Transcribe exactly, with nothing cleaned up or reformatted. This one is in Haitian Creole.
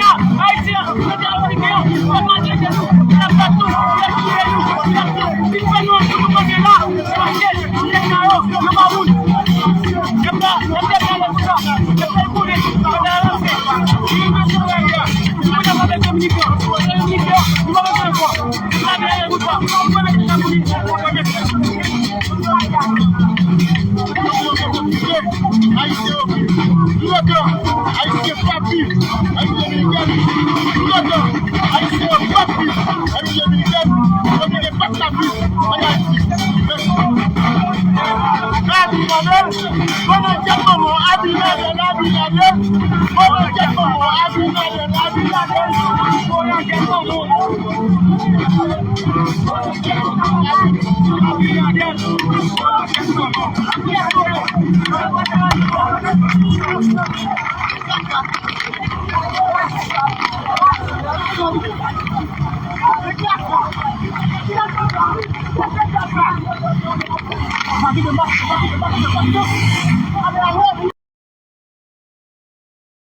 Kounye a, Ayisyen, yo te aplike yo, yo maltrete nou, y ap bat nou, y ap touye nou, y ap fè nou antre nou kote la, paske nèg sa yo, yo pa moun. Y ap ba, y ap deplase konsa, y ap fè konnen, yo te avanse. Nou pa bezwen kominike, nou pa bezwen kominike, nou pa bezwen fò. Ayisyen yo viv. Toutotan Ayisyen p ap viv Repiblik Dominikèn, toutotan Ayisyen yo p ap viv Repiblik Dominikèn, Dominikèn p ap ka viv ann Ayiti. Mèsi. Abi Ladèn, bon nan tèt manman w, Abi Ladèn, Abi Ladèn, bon nan tèt manman w, Abi Ladèn, Abi Ladèn, bon nan tèt manman w.